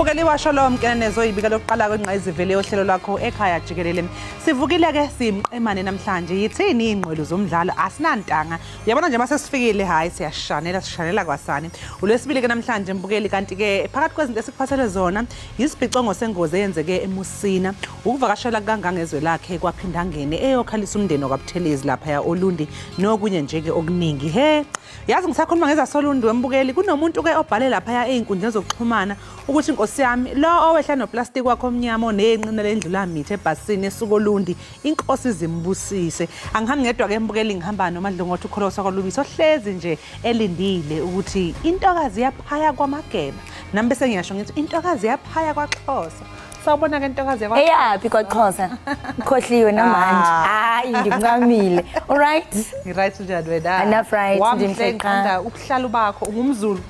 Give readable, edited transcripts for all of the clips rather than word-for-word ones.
Mbukeli washo lo mkenezo ibika lokuqala kwengqayizivele yohlelo lwakho ekhaya jikelele. Sivukile ke simqemane namhlanje yithini ingqwelo zomdlalo asinantanga. Uyabona nje mase sifikile hayi siyashanela sishanela kwasani. Ulwesibili ke namhlanje mbukeli kanti ke phakathi kwezinto esikuphathele zona yisibhicongo sengozi eyenzeke eMusina ukuvakashela kangangezwe lakhe kwaphinda ngene eyokhalisa umndeni wakwaButhelezi lapha ya Olundi nokunye nje ke okuningi. He yazi ngisakhuluma ngezaSolundi wembukeli kunomuntu ke obhale lapha ya einkundleni zokuxhumana ukuthi inkosi yami lo owehla noplastic wakho omnyama onenqina lendlula mithe ebhasini esuka Olundi inkosi zimbusise. Angihambi ngedwa ke mbukeli ngihamba noMadlongothi ukholosa kwaLubisi ohlezi nje elindile ukuthi intokazi yaphaya kwaMageba nami bese ngiyasho ngithi intokazi yaphaya kwaXhosa. Sawubona ke ntokazi yakwa eyaphi kwaXhosa ukhohliwe namanje hayi ndikuncamile. All right, ngi-right njani wena? Enough right ndimhle ubuhlalu bakho ungumZulu.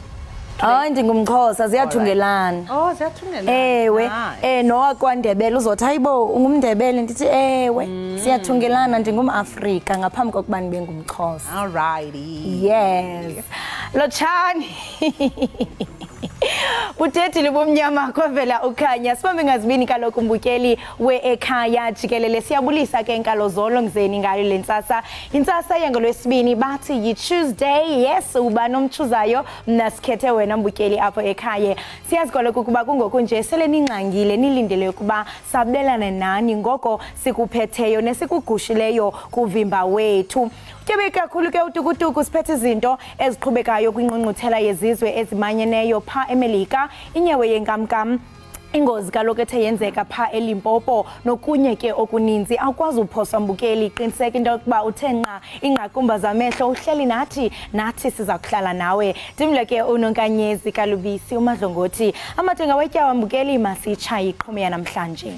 Hayi ndingumXhosa ziyathungelana. Oh ziyathungelana. Ewe nowaKwaNdebele uzothi hayibo ungumNdebele ndithi ewe siyathungelana ndingumAfrika ngaphambi kokuba ndibe ngumXhosa. All righty. Yes. Lotshani. Butethile bomnyama kwavela ukhanya sibambe ngazibini kaloku mbukeli we ekhaya jikelele siyabulisa ke inkalo zolo ngizeni ngayo lentsasa intsasa yangolwesibini bathi yi Tuesday. Yes uba nomchuzayo mna sikhethe wena mbukeli apho ekhaya siyazi kaloku ukuba kungoku nje sele ningxangile nilindele ukuba sabelane nani ngoko sikuphetheyo nesikugushileyo kuvimba wethu. Tyebe kakhulu ke utukutuku siphethe izinto eziqhubekayo kwingqungquthela yezizwe ezimanyeneyo pha eMelika inyewe yenkamnkam ingozi kaloku ethe yenzeka pha eLimpopo nokunye ke okuninzi. Awukwazi uphoswa mbukeli qiniseka into yokuba uthe nqa ingqakumba zamehlo uhleli nathi nathi siza kuhlala nawe. Ndimle ke uNonkanyezi kaLubisi uMadlongothi amadenga wetyawa mbukeli masitshaye iqhume yanamhlanje.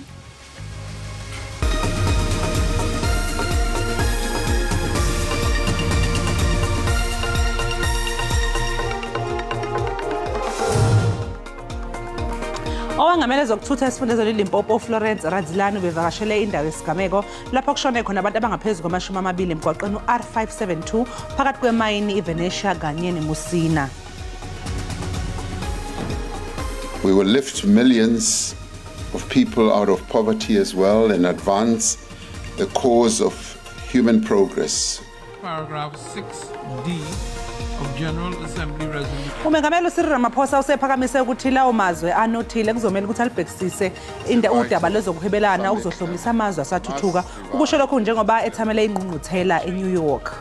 Owangamele zokuthutha esifundazweni iLimpopo Florence Radzilani bevakashele indawo yesigameko lapho kushone khona abantu abangaphezulu kwama-20 emgwaqeni u-R572 phakathi kwemayini iVenetia kanye neMusina. We will lift millions of people out of poverty as well and advance the cause of human progress. Paragraph 6D of General Assembly Resolution. Umengameli Cyril Ramaphosa usephakamise ukuthi lawo mazwe anothile kuzomela ukuthi alibhekisise udaba lwezokuhwebelana ukuzohlomisa amazwe asathuthuka. Ukusho lokhu njengoba ethamele ingqungquthela eNew York.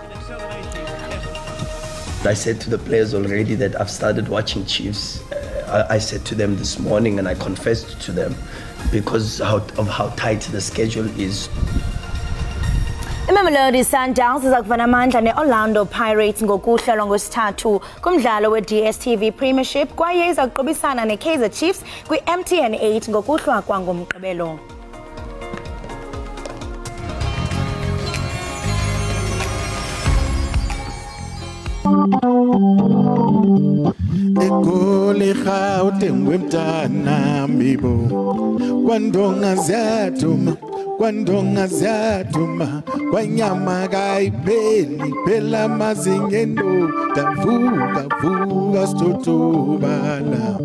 I said to the players already that I've started watching Chiefs. I said to them this morning and I confessed to them because of how tight the schedule is. IMamelodi Sundowns iza kuvana amandla ne-Orlando Pirates ngokuhlelwa ngosithathu kumdlalo we-DStv Premiership kwaye iza kuqubisana ne-Kaizer Chiefs kwi-MTN 8 ngokuhlwa kwangomgqibelo. Egoli Gauteng wemntana mibo kwandonga ziyaduma kwandonga ziyaduma kwanyama kayipheli phela amazinyo ndavuka vuka sithutubala.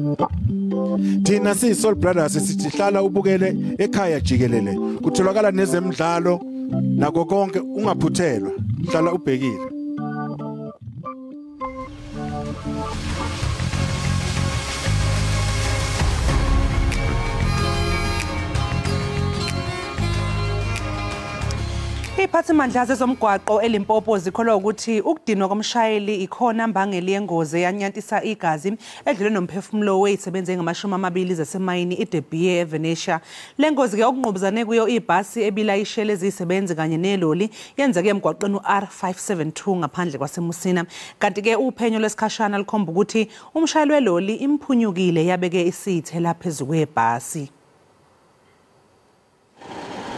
Thina siyi-Soul Brothers sithi hlala ubukele ekhaya jikelele kutholakala nezemidlalo nako konke ungaphuthelwa hlala ubhekile. Iphathimandla zezomgwaqo eLimpopo zikholwa ukuthi ukudinwa komshayeli ikhona mbangeli yengozi eyanyantisa igazi edlule nomphefumulo wezisebenzi engama-20 zasemayini iDe Beer eVenetia. Le ngozi ke okunqubuzane kuyo ibhasi ebilayishele izisebenzi kanye neloli yenzeke emgwaqeni u-R572 ngaphandle kwaseMusina. Kanti ke uphenyo lwesikhashana lukhomba ukuthi umshayeli weloli imphunyukile yabeke isithela phezu kwebhasi.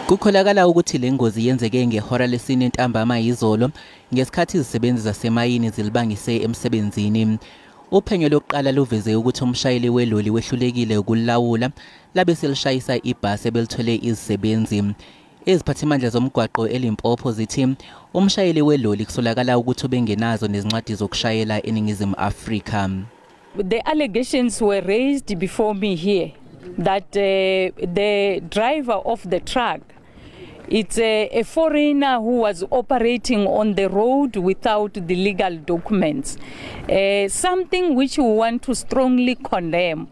Kukholakala ukuthi le ngozi yenzeke ngehora lesine ntambama izolo ngesikhathi izisebenzi zasemayini zilibangise emsebenzini. Uphenyo lokuqala luveze ukuthi umshayeli weloli wehlulekile ukulawula labe selishayisa ibhasi ebelithwele izisebenzi. Iziphathimandla zomgwaqo eLimpopo zithi umshayeli weloli kusolakala ukuthi ubengenazo nezincwadi zokushayela eNingizimu Afrika. The allegations were raised before me here. that the driver of the truck, it's a foreigner who was operating on the road without the legal documents, something which we want to strongly condemn.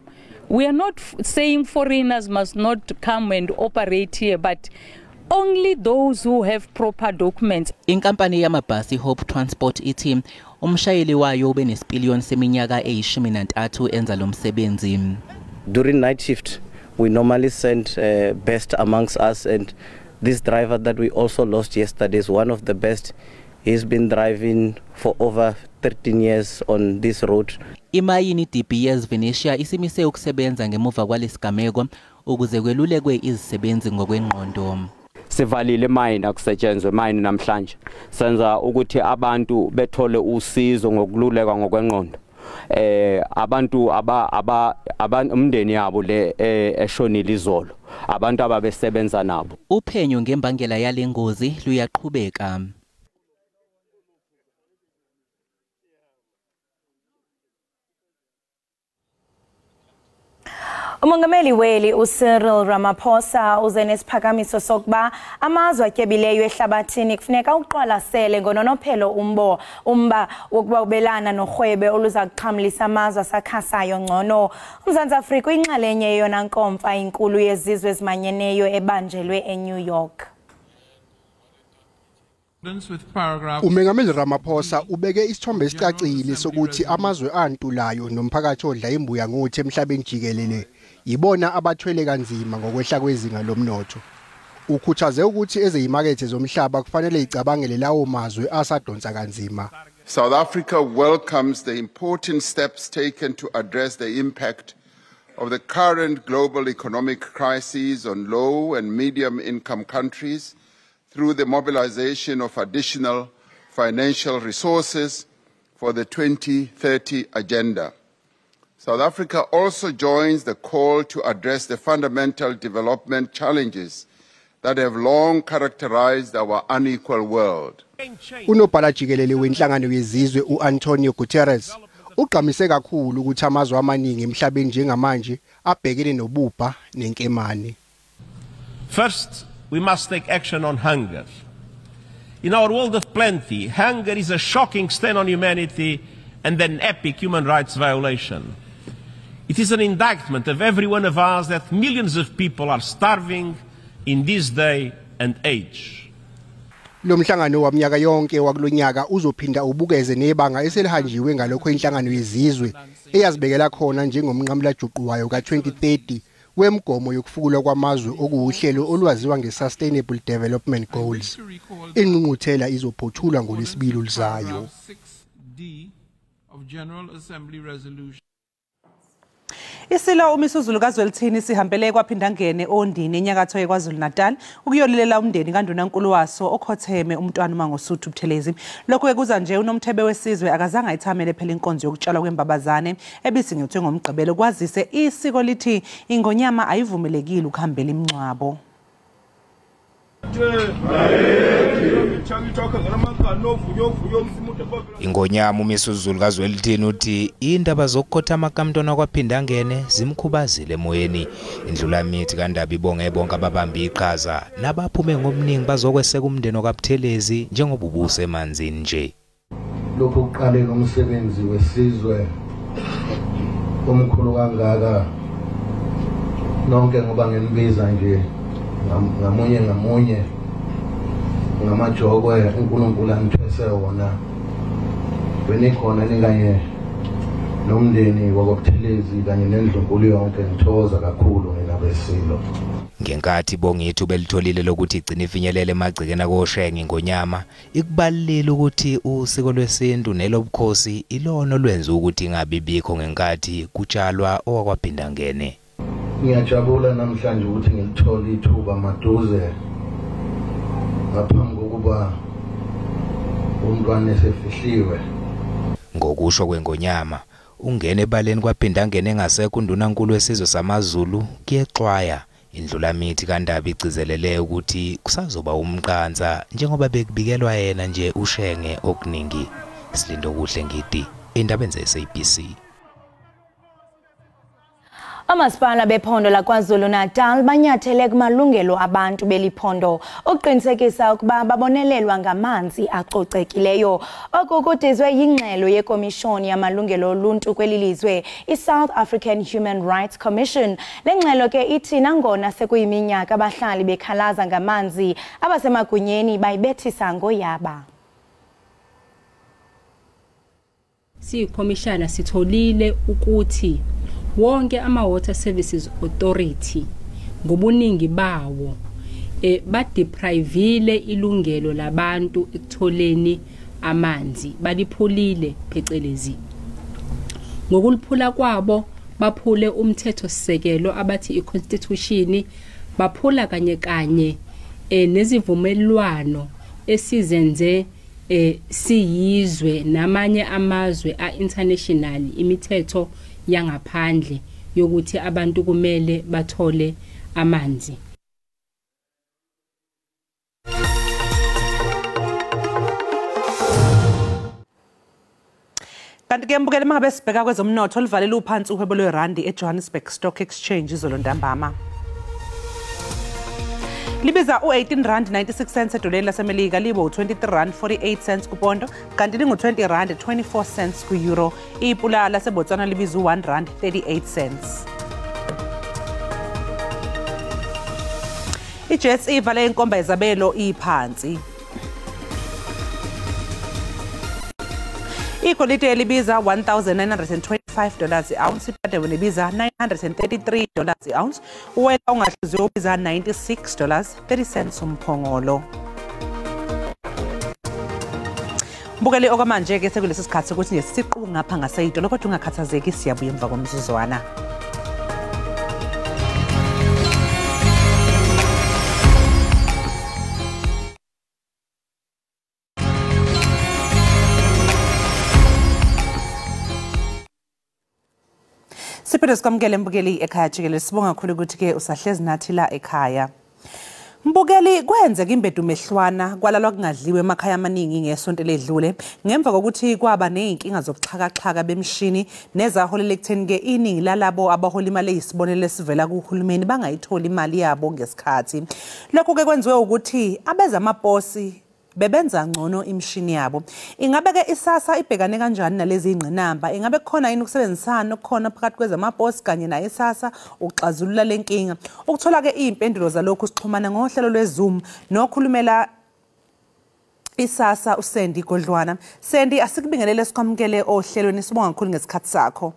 We are not saying foreigners must not come and operate here, but only those who have proper documents. Inkampani yamabhasi Hope Transport ithi umshayeli wayo ube nesipiliyoni seminyaka eyi-13 enza lo msebenzi. During night shift, we normally send best amongst us, and this driver that we also lost yesterday is one of the best. He's been driving for over 13 years on this road. Imayini De Beers Venetia isimise ukusebenza ngemuva kwalesigameko ukuze kwelulekwe izisebenzi ngokwengqondo. Sivalile mine, akusetshenzwe mine namhlanje. Senza ukuthi abantu bethole usizo ngokululekwa ngokwengqondo. Abantu aba umndeni yabo le eshonile izolo, abantu ababesebenza nabo. Uphenyo ngembangela yale ngozi luyaqhubeka. Umongameli weli uCyril Ramaphosa uze nesiphakamiso sokuba amazwe atyebileyo ehlabathini kufuneka uqwalasele ngononophelo umba wokubabelana norhwebe oluza kuxhamlisa amazwe asakhasayo ngcono. UMzantsi Afrika uyinxalenye yeyona nkomfa inkulu yezizwe ezimanyeneyo ebanjelwe eNew York. Umengameli Ramaphosa ubeke isithombe esicacile sokuthi amazwe antulayo nomphakathi odla imbuya ngothi emhlabeni jikelele yibona abathwele kanzima ngokwehla kwezinga lomnotho. Ukhuthaze ukuthi ezeyimakethe zomhlaba kufanele icabangele lawo mazwe asadonsa kanzima. South Africa welcomes the important steps taken to address the impact of the current global economic crisis on low and medium income countries through the mobilization of additional financial resources for the 2030 agenda. South Africa also joins the call to address the fundamental development challenges that have long characterized our unequal world. Unobhala jikelele wenhlangano yezizwe uAntonio Guterres ugqamise kakhulu ukuthi amazwe amaningi emhlabeni njengamanje abhekene nobubha nenkemane. First, we must take action on hunger. In our world of plenty, hunger is a shocking stain on humanity and an epic human rights violation. It is an indictment of every one of us that millions of people are starving in this day and age. Lo mhlangano waminyaka yonke wakulonyaka uzophinda ubukeze nebanga eselihanjiwe ngalokho inhlangano yezizwe eyazibekela khona njengomnqamulajuqu wayo ka-2030 wemgomo yokufukulwa kwamazwe okuwuhlelo olwaziwa nge-Sustainable Development Goals. Ingqungquthela izophothulwa ngoLwesibili oluzayo. Isilo uMisuzulu kaZwelithini sihambele kwaphindangene oNdini enyakatho yeKwaZulu Natal ukuyolilela umndeni kaNdunankulu waso okhotheme umntwana uMangosuthu Buthelezi. Lokhu kuza nje uNomthebe wesizwe akazange ayithamele phela inkonzo yokutshalwa kwembabazane ebisingethwe ngomgqibelo, kwazise isiko lithi ingonyama ayivumelekile ukuhambela imingcwabo. Ingonyama uMisuzulu kaZwelithini uthi indaba zokukhothama kaMntwana kwaphindangene zimkhubazile emoyeni. Indlulamithi kaNdaba ibonge bonke ababambe iqhaza nabaphume ngomningi bazokweseka umndeni kaButhelezi njengoba ubuse emanzini nje. Lokhu kuqale ngomsebenzi wesizwe omkhulu kangaka nonke, ngoba nginibiza nje ngamunye ngamunye ngamajokwe uNkulunkulu anithwese wona, benikhona nikanye nomndeni wakwaButhelezi kanye nendlunkulu yonke. Ngithokoza kakhulu nina besilo. Ngenkathi bonga ithuba elitholile lokuthi igcine ifinyelele emagcekeni akoShenge, ingonyama ikubalulile ukuthi usiko lwesintu nelobukhosi ilona olwenza ukuthi ingabi bikho ngenkathi kutshalwa owakwaphindangene. Ngiyajabula namhlanje ukuthi ngilithole ithuba maduze ngaphambi kokuba umntwana esefihliwe. Ngokusho kwengonyama, ungene ebaleni kwaphindangene engasekho undunankulu wesizwe samaZulu kuyexwaya. Indlulamithi kaNdaba igcizelele ukuthi kusazoba umqansa njengoba bekubikelwa yena nje uShenge okuningi. Silindo kuhle ngidi endabeni ze-SABC. Amasipala bephondo laKwaZulu-Natal banyathele kumalungelo abantu beliphondo ukuqinisekisa ukuba babonelelwa ngamanzi acocekileyo. Oku kudizwe yingxelo yekomishoni yamalungelo oluntu kweli lizwe, i-South African Human Rights Commission. Le ngxelo ke ithi nangona sekuyiminyaka abahlali bekhalaza ngamanzi, abasemagunyeni bayibethisa ngoyaba. Siyikhomishana sitholile ukuthi wonke ama-Water Services Authority ngobuningi bawo badeprivile ilungelo labantu ekutholeni amanzi, baliphulile phecelezi. Ngokuliphula kwabo baphule umthetho sisekelo abathi i-constitution, baphula kanye kanye nezivumelwano esizenze siyizwe namanye amazwe a-international, imithetho yangaphandle yokuthi abantu kumele bathole amanzi. Kanti ke mbukeli, mangabe sibheka kwezomnotho, livalele uphansi uhwebo lwerandi eJohannesburg Stock Exchange izolo ntambama. Libiza u-18 rand 96 cents edoleni laseMelika, libe u-23 rand 48 cents kupondo, kanti lingu-20 rand 24 cents ku-euro. Ipula laseBotswana libiza u-1 rand 38 cents. I-JSE ivale inkomba yezabelo iphansi. Igolide libiza $1,925 i-ounce, iplatinum libiza $933 i-ounce, uwela ongahluziwe ubiza $96.30 umphongolo. Mbukeli, okwamanje-ke sekulesi sikhathi sokuthi nje siqu ngapha ngaseyitolo, kodwa ungakhathazeki, siyabuya emva komzuzwana. Siphinde sikwamukele mbukeli ekhaya jikelele, sibonga kakhulu ukuthi-ke usahlezi nathi la ekhaya. Mbukeli, kwenzeka imbedumehlwana kwalalwa kungadliwe emakhaya amaningi ngesonto eledlule ngemva kokuthi kwaba nezinkinga zobuxhakaxhaka bemishini nezaholela ekutheni-ke iningi lalabo abahola imali eyisibonelelo esivela kuhulumeni bangayitholi imali yabo ngesikhathi. Lokhu-ke kwenziwe ukuthi abezamaposi bebenza ngcono imishini yabo. Ingabe-ke iSASSA ibhekane kanjani nalezi ingqinamba? Ingabe kukhona yini ukusebenzisana okukhona phakathi kwezamaposi kanye nayo iSASSA ukuxazulula le nkinga? Ukuthola-ke iy'mpendulo zalokhu sixhumana ngohlelo lwe-Zoom nokhulumela iSASSA uSandy Godlwana. Sandy, asikubingelele sikwamukele ohlelweni, sibonga kakhulu ngesikhathi sakho.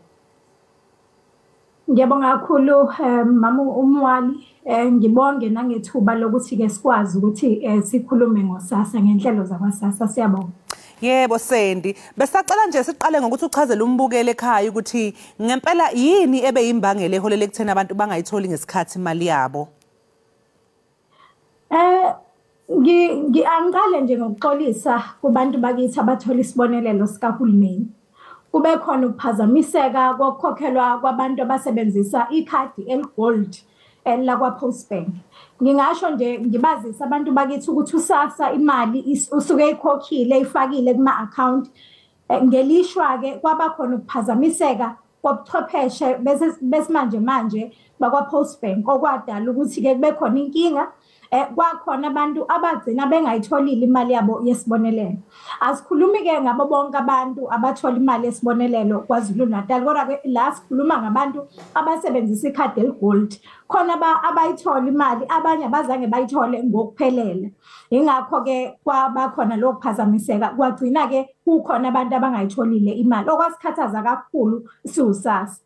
Ngiyabonga kakhulu mama uMwali, ngibonge nangethuba lokuthi ke sikwazi ukuthi sikhulume ngoSASSA ngenhlelo zakwaSASSA. Siyabonga. Yebo Sandy, besacela nje siqale ngokuthi uchazele umbukeli ekhaya ukuthi ngempela yini ebe yimbangela eholela ekutheni abantu bangayitholi ngesikhathi imali yabo. Angiqale nje ngokuxolisa kubantu bakithi abathola isibonelelo sikahulumeni. Kube khona ukuphazamiseka kokukhokhelwa kwabantu abasebenzisa ikhadi eligold lakwa-Postbank. Ngingasho nje ngibazise abantu bakithi ukuthi uSASSA imali usuke ikhokhile ifakile kuma-account. Ngelishwa-ke kwaba khona ukuphazamiseka kobuchwepheshe besimanje manje bakwa-Postbank okwadala ukuthi-ke kube khona inkinga. Kwakhona abantu abagcina bengayitholile imali yabo yesibonelelo. Asikhulumi-ke ngabo bonke abantu abathola imali yesibonelelo KwaZulu-Natal, kodwa-ke la sikhuluma ngabantu abasebenzisa ikhadi eligold. Khona abayithola imali, abanye abazange bayithole ngokuphelele. Ingakho-ke kwabakhona lokho kuphazamiseka, kwagcina-ke kukhona abantu abangayitholile imali, okwasikhathaza kakhulu siwuSASSA.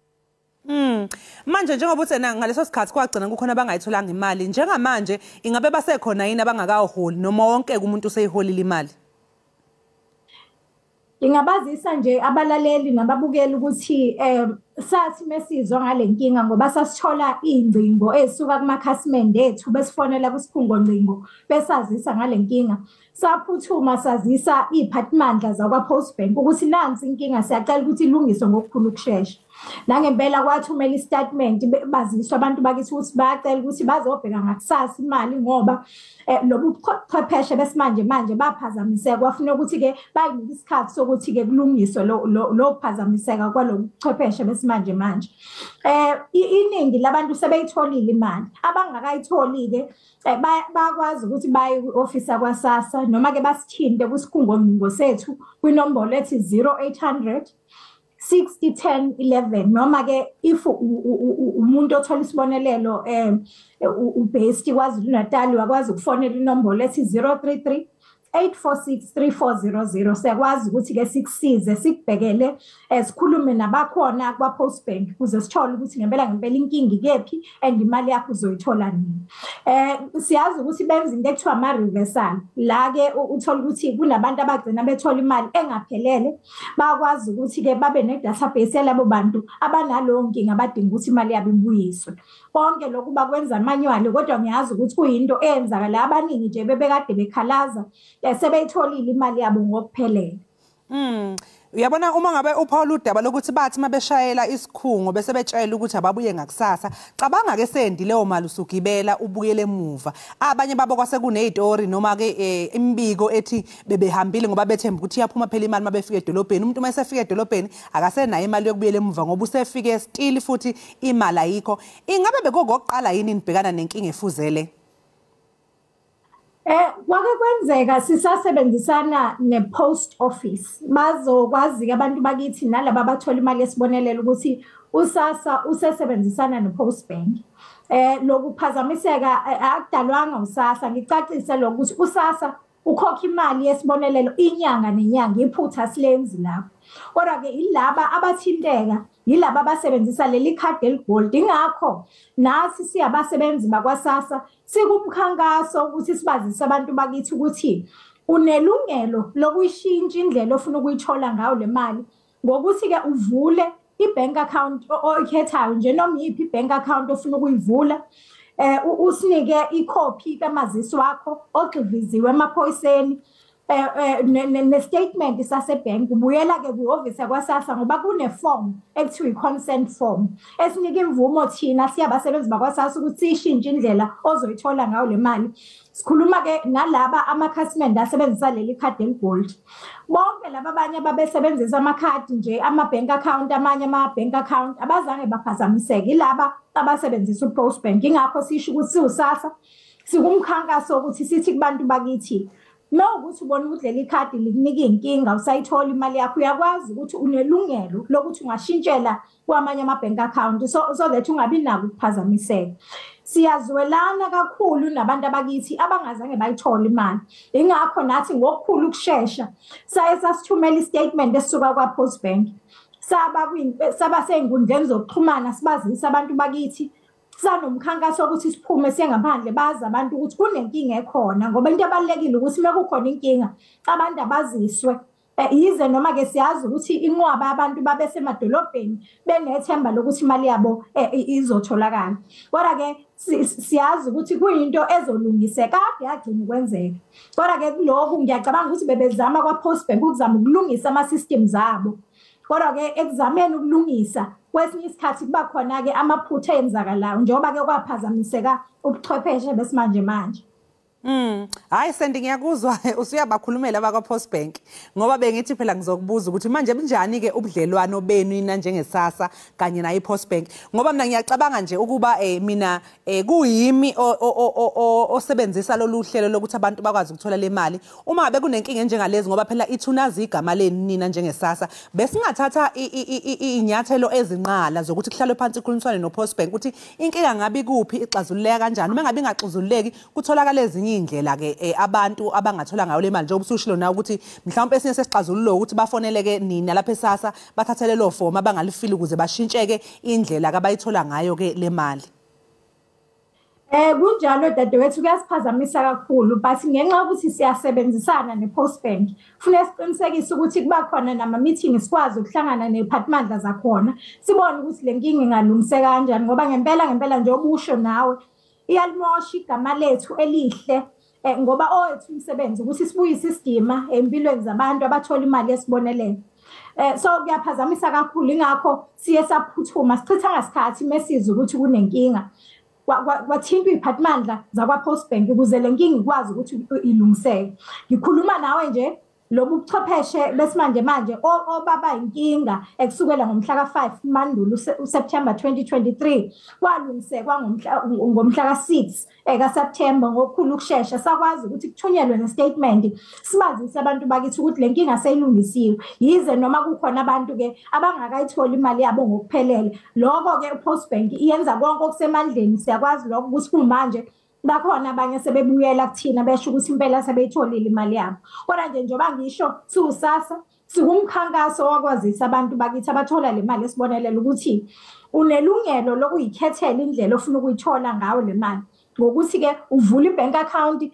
Manje njengoba uthi ngaleso sikhathi kwagcina kukhona abangayitholanga imali, njengamanje ingabe basekhona yini abangakaholi noma wonke umuntu useyiholile imali? Ngingabazisa nje abalaleli nababukeli ukuthi sathi mesizwa ngale nkinga ngoba sasithola ingcingo ezisuka kumakhasimende ethu besifonela kusikhungo ngcingo besazisa ngale nkinga. Saphuthuma sazisa iy'phathimandla zakwa-Postbank ukuthi nansi inkinga, siyacela ukuthi ilungiswe ngokukhulu ukushesha. Nangempela kwathumela istatement baziswa abantu bakithi ukuthi bayacela ukuthi bazobheka ngakusasa imali ngoba lobu buchwepheshe besimanje manje baphazamiseka, kwafuna ukuthi ke bayinike isikhathi sokuthi ke kulungiswe lo kuphazamiseka kwalobu buchwepheshe besimanje manje. Iningi labantu sebeyitholile imali, abangakayitholi ke bayakwazi ukuthi baye kwi-office yakwaSASSA noma ke basithinte kwisikhungo sethu kwinombolo ethi 0800 60 10 11, noma ke if umuntu othola isibonelelo ubased KwaZulu Natal wakwazi ukufonela inombolo ethi 033 846 3400. Siyakwazi ukuthi ke sikusize sikubhekele, sikhulume nabakhona kwa Post Bank ukuze sithole ukuthi ngempela ngempela inkinga ikephi and imali yakho uzoyithola nini. Siyazi ukuthi benza into ekuthiwa ama reversal, la ke uthola ukuthi kunabantu abagcina bethola imali engaphelele, bayakwazi ukuthi ke babe ne database yalabo bantu abanalowo nkinga abadinga ukuthi imali yabo ibuyiswe. Konke lokhu bakwenza manually, kodwa ngiyazi ukuthi kuyinto eyenzakala, abaningi nje bebekade bekhalaza sebeyitholile imali yabo ngokuphelele. Uyabona uma ngabe uPaul udaba lokuthi bathi mabeshayela isikhungo bese betshela ukuthi ababuye ngakusasa, cabanga ke sendi leyo mali usugibela ubuyele emuva. Abanye babo kwase kunezitori noma ke imibiko ethi bebehambile ngoba bethemba ukuthi iyaphuma phela imali mabefika edolobheni. Umuntu uma esefika edolobheni akasenayo imali yokubuyela emuva ngoba usefike still futhi imali ayikho. Ingabe bekokokuqala yini nibhekana nenkinga efuzele? Kwake kwenzeka sisasebenzisana ne-post office. Bazokwazi abantu bakithi nalaba abathola imali yesibonelelo ukuthi uSASSA usesebenzisana ne-post bank. Lokuphazamiseka akudalwanga uSASSA. Ngicacise lokho ukuthi uSASSA ukhokha imali yesibonelelo inyanga nenyanga, iphutha silenzi lapho. Kodwa ke ilaba abathinteka yilaba abasebenzisa leli khadi eligold. Ingakho nathi siyabasebenzi bakwaSASSA sikumkhankaso ukuthi sibazise abantu bakithi ukuthi unelungelo lokuyishintsha indlela ofuna ukuyithola ngayo le mali ngokuthi ke uvule i-bank account oyikhethayo nje, noma iyiphi i-bank account ofuna ukuyivula, usinike ikhophi kamazisi wakho ogxiviziwe emaphoyiseni, ne-statement sasebhenki. Ubuyela ke kwihhovisi yakwaSASSA ngoba kune-form ekuthiwa i-consent form esinika imvumo thina siyabasebenzi bakwaSASSA ukuthi siyishintshe indlela ozoyithola ngayo le mali. Sikhuluma ke nalaba amakhasimende asebenzisa leli khadi eligold. Bonke laba abanye ababesebenzisa amakhadi nje, ama-bank account, amanye ama-bank account abazange baphazamiseke, ilaba abasebenzisa u-Post Bank. Ingakho sisho ukuthi siwuSASSA sikumkhankaso ukuthi sithi kubantu bakithi, uma ukuthi ubona ukuthi leli khadi likunika inkinga usayithola imali yakho, uyakwazi ukuthi unelungelo lokuthi ungashintshela kwamanye ama-bank account so that ungabi nako ukuphazamiseka. Siyazwelana kakhulu nabantu abakithi abangazange bayithole imali. Ingakho nathi ngokukhulu ukushesha saye sasithumela istatement esisuka kwa-Post Bank, saba sey'nkundleni zokuxhumana sibazisa abantu bakithi, sanomkhankaso ukuthi siphume siye ngaphandle bazi abantu ukuthi kunenkinga ekhona, ngoba into ebalulekile ukuthi uma kukhona inkinga abantu abaziswe. Yize noma ke siyazi ukuthi inqwaba abantu babesemadolobheni benethemba lokuthi imali yabo izotholakala, kodwa ke siyazi ukuthi kuyinto ezolungiseka, kade yagcina ukwenzeka. Kodwa ke kulokhu ngiyacabanga ukuthi bebezama kwa-Post Bank ukuzama ukulungisa ama-systems abo, kodwa ke ekuzameni ukulungisa kwesinye isikhathi kuba khona ke amaphutha enzakalayo njengoba ke kwaphazamiseka ubuchwepheshe besimanje manje. Hayi Sandy, ngiyakuzwa usuyabakhulumela abakwa Post Bank, ngoba bengithi phela ngizokubuza ukuthi manje bunjani ke ubudlelwano benu nina njengeSASSA kanye nayo iPost Bank, ngoba mina ngiyacabanga nje ukuba mina kuyimi osebenzisa lolu hlelo lokuthi abantu bakwazi ukuthola le mali uma ngabe kunenkinga enjengalezi, ngoba phela ithunazi igama lenu nina njengeSASSA, besingathatha inyathelo ezinqala zokuthi kuhlalwe phansi kukhulumiswane noPost Bank ukuthi inkinga ngabe kuphi, ixazululeka kanjani, uma ngabe ingaxazululeki kutholakala ezinye indlela ke abantu abangathola ngayo le mali, njengoba usushilo na ukuthi mhlawumbe esinye sesixazululo ukuthi bafoneleke nina lapha eSASSA bathathele lo form abangalifili ukuze bashintsheke indlela abayithola ngayo ke le mali. Kunjalo dadewethu, kuyasiphazamisa kakhulu, but ngenxa yokuthi siyasebenzisana ne-Post Bank kufuneka siqinisekise ukuthi kuba khona nama-meeting, sikwazi ukuhlangana neziphathimandla zakhona sibone ukuthi le nkinga ingalungiseka kanjani, ngoba ngempela ngempela njengoba usho nawe iyalimosha igama lethu elihle, ngoba owethu umsebenzi ukuthi sibuyise isidima empilweni zabantu abathola imali yesibonelelo. So kuyaphazamisa kakhulu, ingakho siye saphuthuma sichitha ngasikhathi mesizwe ukuthi kunenkinga. Kwathintwa iphathimandla zakwa Postbank ukuze le nkinga ikwazi ukuthi ilungiseke. Ngikhuluma nawe nje lobu buchwepheshe besimanje manje obaba inkinga ekusukela ngomhla ka5 Mandulo uSeptember 2023 kwalungisekwa ngomhla ka6 kaSeptember ngokukhulu ukushesha. Sakwazi ukuthi kuthunyelwe nestatement sibazise abantu bakithi ukuthi lenkinga seyilungisiwe, yize noma kukhona abantu ke abangakayitholi imali yabo ngokuphelele. Lokho ke uPostbank iyenza konke okusemandleni, siyakwazi lokho ukuthi kumanje bakhona abanye sebebuyela kuthina besho ukuthi impela sebeyitholile imali yabo. Kodwa nje njengoba ngisho siwusasa sikumkhankaso wakwazisa abantu bakithi abathola le mali esibonelelo ukuthi unelungelo lokuyikhethela indlela ofuna ukuyithola ngayo le mali, ngokuthi ke uvule ibank account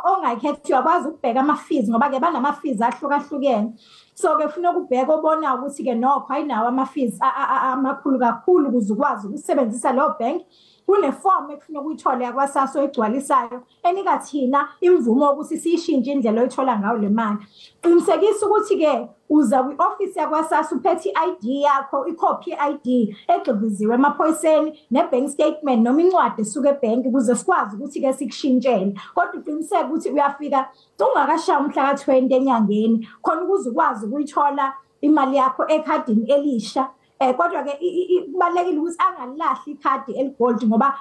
ongayikhethi uyakwazi ukubheka ama-fees ngoba ke banama-fees ahlukahlukene. So ke ufuna ukubheka obona ukuthi ke nokho ayinawo ama-fees amakhulu kakhulu ukuze ukwazi ukusebenzisa leyo bank. Kunefomu ekufuna ukuyithola yakwaSASSA oyigcwalisayo enika thina imvumo ukuthi siyishintshe indlela oyithola ngayo le mali. Qinisekisa ukuthi ke uza kwi-ofisi yakwaSASSA uphethe i-ID yakho, ikhophi ye-ID egxiviziwe emaphoyiseni ne-bank statement noma incwadi esuka ebhenki ukuze sikwazi ukuthi ke sikushintshele. Kodwa uqiniseke ukuthi uyafika ungakashaya umhla ka-20 enyangeni khona ukuze ukwazi ukuyithola imali yakho ekhadini elisha. Kodwa ke kubalulekile ukuthi angalahli ikhadi eligold ngoba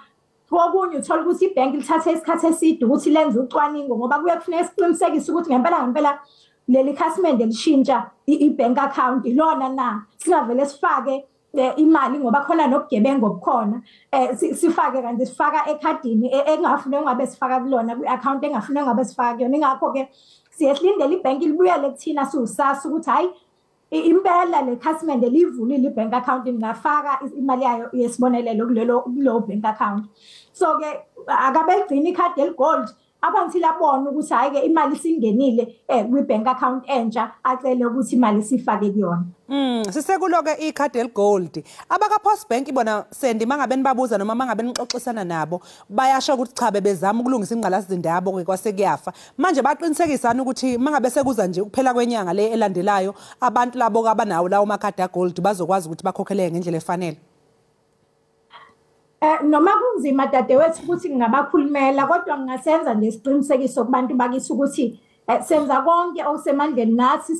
kokunye uthola ukuthi ibhenki lithathe isikhathi eside ukuthi lenze ucwaningo ngoba kuye kufuneka siqinisekise ukuthi ngempela ngempela leli khasimende lishintsha i-bank account ilona na, singavele sifake imali ngoba khona nobugebengu obukhona, sifake kanti sifaka ekhadini engafuneka ngabe sifaka kulona kwi-account engafuneka ngabe sifaka kuyona. Ingakho ke siyehlindela ibhenki libuyele kuthina siwusasa ukuthi hayi impela le khasimende livulile i-bank account, ingafaka imali yayo yesibonelelo kulo bank account. So ke akabegcina ikhadi eligold abantu labona ukuthi hayi ke imali isingenile kwi-bank account entsha, acele ukuthi imali sifake kuyona. Sisekulo ke ikhadi eligold. Abaka Postbank ibona Sendi mangabe nibabuza noma mangabe nixoxisana nabo bayasho ukuthi cha bebezama ukulungisa ingqalasizinda yabo ke kwase kuyafa. Manje baqinisekisana ukuthi mangabe sekuza nje ukuphela kwenyanga le elandelayo abantu labo abanawo lawo makhadi agold bazokwazi ukuthi bakhokheleke ngendlela efanele. Noma kunzima dadewethu ukuthi ngingabakhulumela, kodwa ngingasenza nje isiqinisekiso kubantu bakithi ukuthi senza konke okusemandleni nathi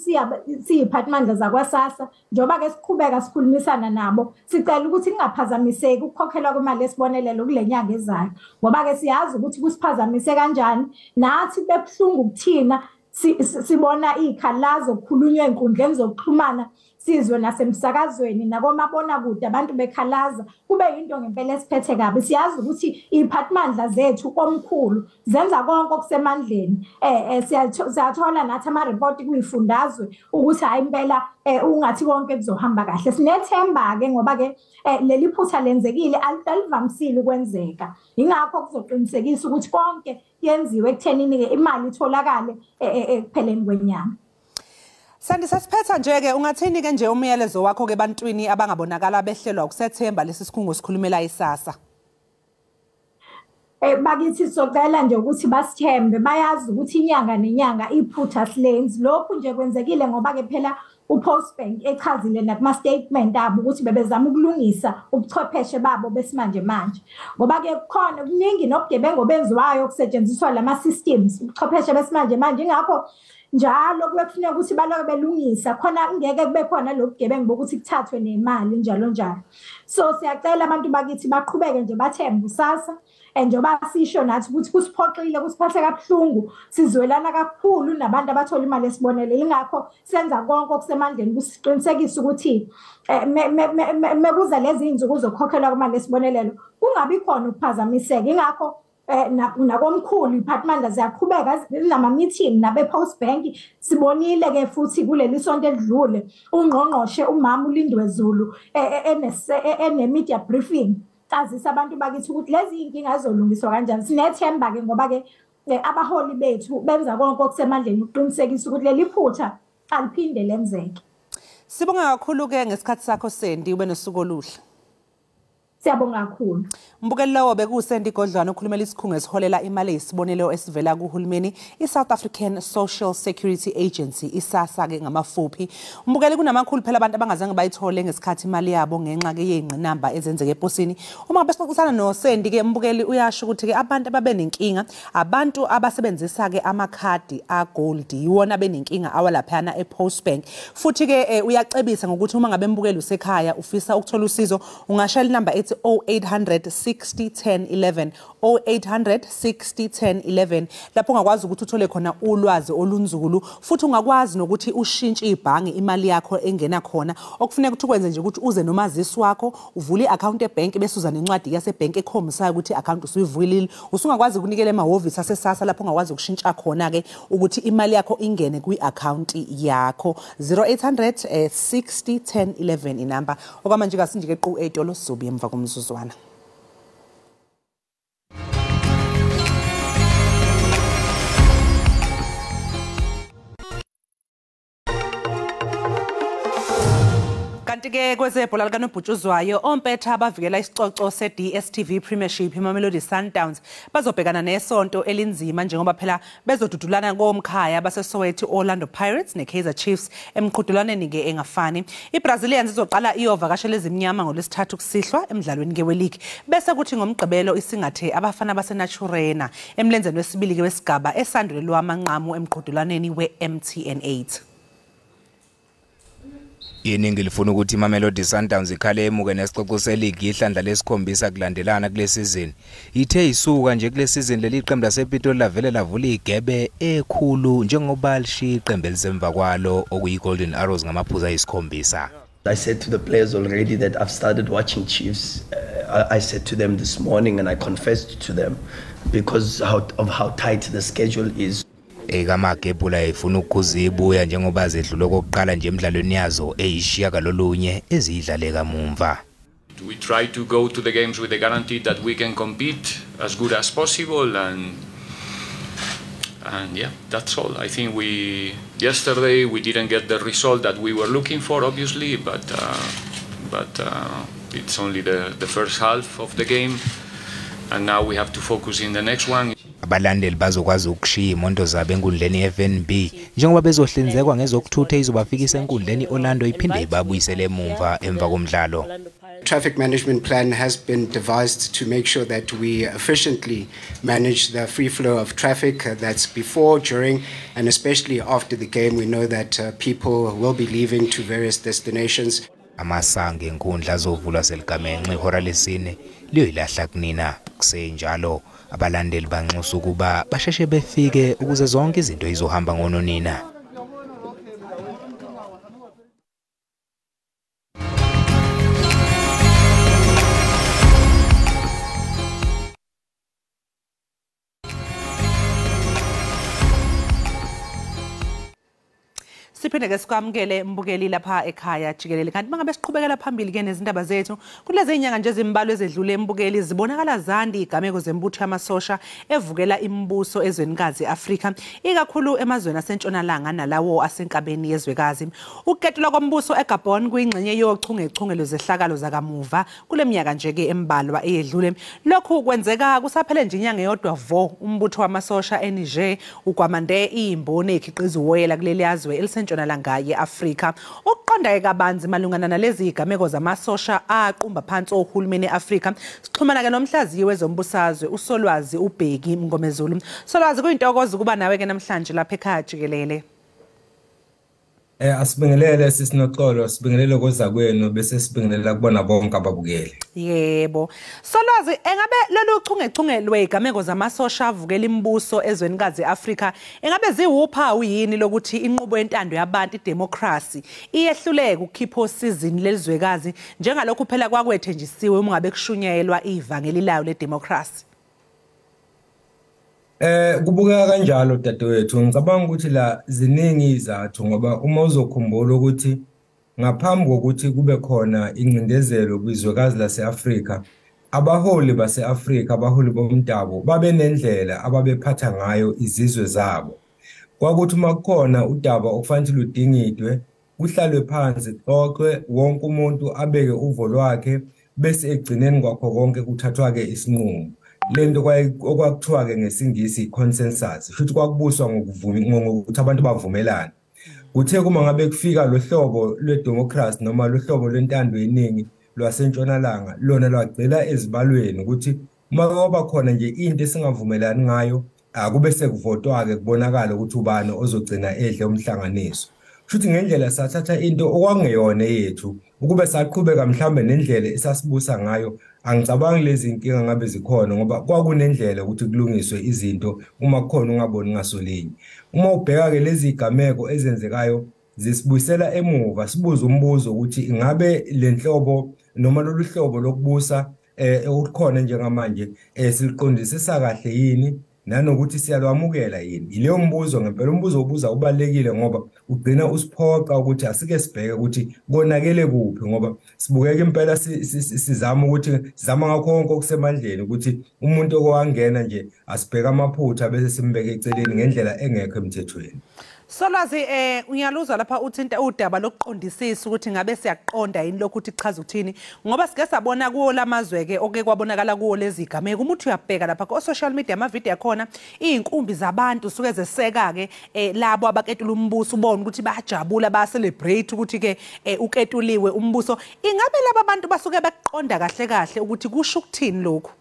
siyiphathimandla zakwaSASSA njengoba ke siqhubeka sikhulumisana nabo, sicela ukuthi kungaphazamiseki ukukhokhelwa kwemali esibonelelo kule nyanga ezayo ngoba ke siyazi ukuthi kusiphazamise kanjani. Nathi bebuhlungu kuthina sibona ikhalazo kukhulunywa enkundleni zokuxhumana sizwe nasemsakazweni nakomabonakude abantu bekhalaza, kube yinto ngempela esiphethe kabi. Siyazi ukuthi iphathimandla zethu komkhulu zenza konke okusemandleni, siyathola nathi ama-report kuyifundazwe ukuthi hayi impela ungathi konke kuzohamba kahle. Sinethemba ke ngoba ke leli phutha lenzekile alivamisile ukwenzeka, ingakho kuzoqinisekisa ukuthi konke yenziwe ekuthenini ke imali itholakale ekupheleni kwenyanga. Sandi, sasiphetha nje ke ungathini ke nje umyalezo wakho ke ebantwini abangabonakala behlelwa ukusethemba lesi sikhungo sikhulumela iSASSA? Bakithi socela nje ukuthi basithembe, bayazi ukuthi inyanga nenyanga iphutha silenzi. Lokhu nje kwenzekile ngoba ke phela uPostbank echazile nakuma statement abo ukuthi bebezama ukulungisa ubuchwepheshe babo besimanje manje, ngoba ke kukhona kuningi nobugebengu obenziwayo kusetshenziswa lama systems ubuchwepheshe besimanje manje. Ingakho njalo kufuneka ukuthi baloke belungisa khona ngeke kube khona lobugebengu bokuthi kuthathwe nemali njalo njalo. So siyacela abantu bakithi baqhubeke nje bathembe uSASSA, njengoba sisho nathi ukuthi kusiphoxile kusiphathe kabuhlungu, sizwelana kakhulu nabantu abathola imali esibonelelo. Ingakho senza konke okusemandleni kusiqinisekisa ukuthi mekuza lezi inzuzo zokukhokhelwa kwemali esibonelelo kungabi khona ukuphazamiseka. Ingakho nakomkhulu iphathimandla ziyaqhubeka zinama meeting nabe Postbank. Sibonile ke futhi kuleli sonto edlule ungqongqoshe umama uLindiwe Zulu ene media briefing azisa abantu bakithi ukuthi lezi inkinga zizolungiswa kanjani. Sinethemba ke ngoba ke abaholi bethu benza konke okusemandleni ukuqinisekisa ukuthi leli phutha aliphinde lenzeke. Sibonga kakhulu ke ngesikhathi sakho Sendi, ube nosuku oluhle. Siyabonga kakhulu. Mbukeli, lowo bekuSandy Godlwana okhulumela isikhungo esiholela imali eyisibonelo esivela kuhulumeni, i-South African Social Security Agency, iSASSA-ke ngamafuphi. Mbukeli, kunamakhulu phela abantu abangazange bayithole ngesikhathi imali yabo ngenxa-ke yey'ngqinamba ezenzeke eposini. Uma ngabe sixoxisana noSandy-ke, mbukeli, uyasho ukuthi-ke abantu ababenenkinga, abantu abasebenzisa-ke amakhadi a-gold, yiwona benenkinga awalaphayana e-Postbank. Futhi-ke uyacebisa ngokuthi uma ngabe, mbukeli, usekhaya ufisa ukuthola usizo, ungashayela inamba ethi 0800 60 10 11, 0800 60 10 11, lapho ungakwazi ukuthi uthole khona ulwazi olunzulu, futhi ungakwazi nokuthi ushintshe ibhange imali yakho engena khona. Okufuneka ukuthi ukwenze nje ukuthi uze nomazisi wakho, uvule i-account ebhenki, bese uza nencwadi yasebhenki ekhombisayo ukuthi i-account usuyivulile. Usungakwazi ukunikela emahhovisi aseSASSA, lapho ungakwazi ukushintsha khona-ke ukuthi imali yakho ingene kwi-account yakho. 0800 60 10 11 inamba. Okwamanje kasinje-ke qu ey'tolo, sizobuya emva komzuzwana. Kanti-ke kwezebhola likanobhutshuzwayo, ompetha abavikela isicoco se-DStv Premiership, iMamelodi Sundowns, bazobhekana nesonto elinzima njengoba phela bezodudulana komkhaya baseSoweto, Orlando Pirates ne-Kaizer Chiefs, emqhudelwaneni-ke engafani. I-Brazilians izoqala iyovakashela ezimnyama ngolwesithathu kusihlwa emdlalweni-ke weligi, bese kuthi ngomgqibelo isingathe abafana baseNaturena emlenzeni wesibili-ke wesigaba esandulelwa amanqamu emqhudelwaneni we-MTN 8. Iningi lifuna ukuthi iMamelodi Sundowns ikhale emuke nesicoco seligi ihlandla lesikhombisa kulandelana kule season. Ithe isuka nje kule season, leli qembu lasePitoli lavele lavula igebe ekhulu njengoba lishiya iqembu elisemva kwalo, okuyi-Golden Arrows, ngamaphuzu ayisikhombisa. I said to the players already that I've started watching Chiefs. I said to them this morning and I confessed to them because of how tight the schedule is. Ekamagebhula ifuna ukukhuza ibuya njengoba zedlule okokuqala nje emidlalweni yazo eyishiyagalolunye eziyidlale kamumva. We try to go to the games with the guarantee that we can compete as good as possible, and yeah, that's all. I think we yesterday we didn't get the result that we were looking for, obviously, but it's only the first half of the game, and now we have to focus in the next one. Abalandeli bazokwazi ukushiya imoto zabo enkundleni ye-FNB njengoba bezohlinzekwa ngezokuthutha izobafikisa enkundleni i-Orlando, iphinde ibabuyisele emumva emva komdlalo. Traffic management plan has been devised to make sure that we efficiently manage the free flow of traffic. That's before, during, and especially after the game. We know that people will be leaving to various destinations. Amasango enkundla azovulwa seligamenxe ihora lesine liyoyilahla kunina. Kusenjalo, abalandeli banxusa ukuba basheshe befike ukuze zonke izinto izohamba ngononina. Siphinde-ke sikwamukele, mbukeli, lapha ekhaya jikelele. Kanti mangabe siqhubekela phambili-ke nezindaba zethu, kulezi inyanga nje ezimbalwa ezedlule, mbukeli, zibonakala zandi igameko zembutho yamasosha evukela imibuso ezwenikazi i-Afrika, ikakhulu emazweni asentshonalanga nalawo asenkabeni yezwekazi. Ukuketulwa kombuso eGabon kuyingxenye yochungechunge lwezehlakalo zakamuva kule minyaka nje-ke embalwa eyedlule. Lokhu kwenzeka kusaphele nje inyanga eyodwa vo umbutho wamasosha eNiger ugwamande iyimboni ekhiqiza uwoyela kuleli yazwe elisentshonalanga ye-Afrika. Ukuqonda-ke kabanzi malungana nalezi zigameko zamasosha aqumba phansi ohulumeni e-Afrika, sixhumana-ke nomhlaziyi wezombusazwe, uSolwazi uBheki Mngomezulu. Solwazi, kuyintokozo ukuba nawe-ke namhlanje lapha ekhaya jikelele. Asibingelele sisinoxolo, sibingelele kozakwenu, bese sibingelela kubona bonke ababukeli. Yebo. Solwazi, engabe lolu chungechunge lwezigameko zamasosha avukela imibuso ezwenikazi e-Afrika engabe ziwuphawu yini lokuthi inqubo yentando yabantu, idemocracy, iyehluleka ukukhipha osizini lelizwekazi njengalokhu phela kwakwethenjisiwe uma ngabe kushunyayelwa ivangeli layo ledemocracy? Kubukeka kanjalo, dadewethu. Ngicabanga ukuthi la ziningi izathu, ngoba uma uzokhumbula ukuthi ngaphambi kokuthi kube khona ingcindezelo kwizwekazi lase-Afrika, abaholi base-Afrika, abaholi bomdabu, babe nendlela ababephatha ngayo izizwe zabo. Kwakuthi uma kukhona udaba okufanele ludingidwe, kuhlalwe phansi, kuxoxwe, wonke umuntu abeke uvo lwakhe. bese egcineni kwakho konke kuthathwa ke isinqumo. Lento okwakuthiwa ke ngesingisi consensus, futhi kwakubuswa ngokuthi abantu bavumelana. Kuthe kuma ngabe kufika lo hlobo lwedemocracy noma lo hlobo lwentando yeningi lwasentshonalanga, lona lwagcila ezibalweni ukuthi uma kwaba khona nje into esingavumelani ngayo, akube sekuvotwa ke kubonakala ukuthi ubani ozogcina edle umhlanganiso. Futhi ngendlela sathatha into okwangeyona yethu, ukube saqhubeka mhlambe nendlela esasibusa ngayo, angicabangi lezi inkinga ngabe zikhona, ngoba kwakunendlela ukuthi kulungiswe izinto uma kukhona ungaboni ngasolinye. Uma ubheka ke lezi igameko ezenzekayo zisibuyisela emuva, sibuza umbuzo ukuthi ingabe lenhlobo noma lolu hlobo lokubusa okukhona njengamanje siliqondisisa kahle yini, nanokuthi siyalwamukela yini. Ileyo mbuzo ngempela, umbuzo obuza ubalekile ngoba ugcina usiphoqa ukuthi asike sibheke ukuthi konakele kuphi, ngoba sibukeka impela sizama ukuthi sizama ngakho konke okusemandleni ukuthi umuntu owangena nje asibheke amaphutha bese simbeke eceleni ngendlela engekho emthethweni. Solwazi, uyaluzwa lapha uthinta udaba lokuqondisisa ukuthi ngabe siyaqonda yini lokhu ukuthi chaza ukuthini, ngoba sike sabona kuwo lamazwe ke oke kwabonakala kuwo lezi gameko. Uma uthi uyabheka lapha ku social media ama video akhona, izinkumbi zabantu suke zeseka ke labo abaketula umbuso, ubone ukuthi bayajabula, ba celebrate ukuthi ke uketuliwe umbuso. Ingabe laba bantu basuke baqonda kahle kahle ukuthi kusho ukuthini lokhu?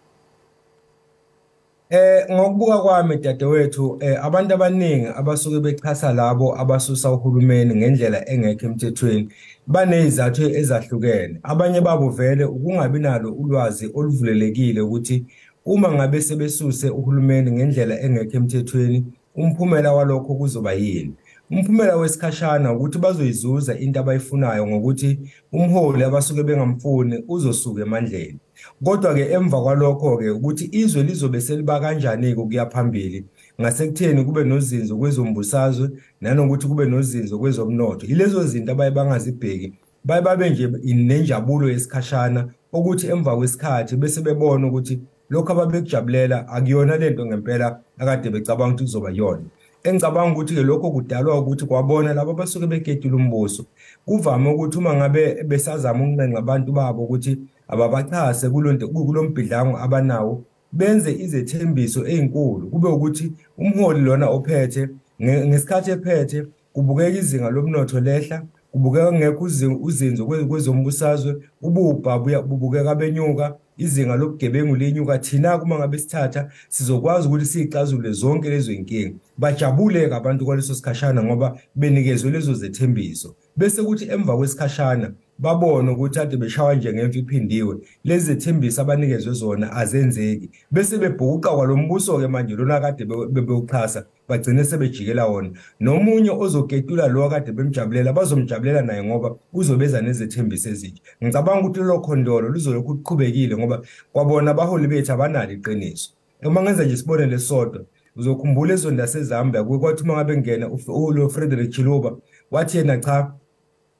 Ngokubuka kwami dadewethu, abantu abaningi abasuke bechasa labo abasusa uhulumeni ngendlela engekho emthethweni banezizathu ezahlukene. Abanye babo vele ukungabi nalo ulwazi oluvulelekile ukuthi uma ngabe sebesuse uhulumeni ngendlela engekho emthethweni umphumela walokho kuzoba yini. Umphumela wesikhashana ukuthi bazoyizuza into abayifunayo ngokuthi umholi abasuke bengamfuni uzosuka emandleni. Kodwa ke emva kwalokho ke ukuthi izwe lizobe seliba kanjani ukuya phambili ngasekutheni kube nozinzo kwezombusazwe nanokuthi kube nozinzo kwezomnotho. Yilezo zinto abaye bangazibheki, baye babe nje nenjabulo yesikhashana ukuthi emva kwesikhathi bese bebona ukuthi lokho ababekujabulela akuyona lento ngempela akade becabanga ukuthi kuzoba yona. Engicabanga ukuthi ke lokho kudalwa ukuthi kwabona labo abasuke beketula umbuso. Kuvame ukuthi uma ngabe besazama ukuncenga abantu babo ukuthi ababachase kulombhidlango abanawo, benze izethembiso ezinkulu, kube ukuthi umholi lona ophethe ngesikhathi ephethe kubukeka izinga lomnotho lehla, kubukeka ngekho uzinzo kwezombusazwe, ububha bubukeka benyuka, izinga lobugebengu lenyuka. Thina kuma ngabe sithatha sizokwazi ukuthi siyixazulule zonke lezo inkinga. Bajabuleka abantu kwaleso sikhashana ngoba benikezwe lezo zethembiso, bese kuthi emva kwesikhashana babone ukuthi ade beshawa nje ngemfi iphindiwe, lezi zethembiso abanikezwe zona azenzeki, bese bebhuqa kwalombuso ke manje lona kade bebewuxhasa, bagcine sebejikela wona. Nomunye ozoketula lo kade bemjabulela bazomjabulela naye ngoba uzobeza nezethembiso ezintsha. Ngicabanga ukuthi lo khondolo luzolokhu luqhubekile ngoba kwabona abaholi bethu abanalo iqiniso. Uma ngenza nje isibonelo esodwa, uzokhumbula ezweni laseZambia kwathi uma ngabe ngena ulo Frederick Chiluba wathi yena cha,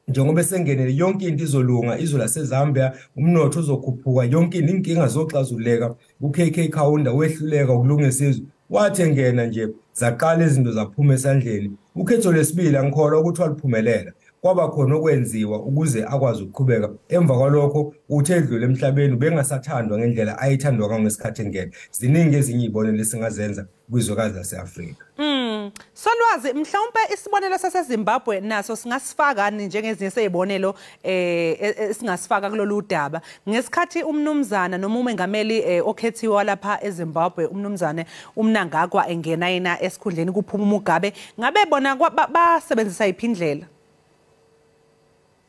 njengoba sengenele yonke into izolunga, izwe laseZambia umnotho uzokhuphuka, yonke inkinga zoxazuleka. uKK Kaunda wehluleka ukulungisa izwe, wathi engena nje zaqala izinto zaphuma esandleni. Ukhetho lesibili angikholwa ukuthi waliphumelela, kwaba khona okwenziwa ukuze akwazi ukuqhubeka. Emva kwalokho uthe edlule emhlabeni ubengasathandwa ngendlela ayithandwa ngesikhathi engena. Ziningi ezinye izibonelo esingazenza kwizwekazi lase-Afrika. Solwazi, mhlawumbe isibonelo saseZimbabwe naso singasifaka njengezinye sezibonelo esingasifaka kulolu daba. Ngesikhathi umnumzana noma umengameli okhethiwe lapha eZimbabwe umnumzane uMnangagwa engena yena esikhundleni kuphuma uMugabe, ngabe bona basebenzisa iphi indlela?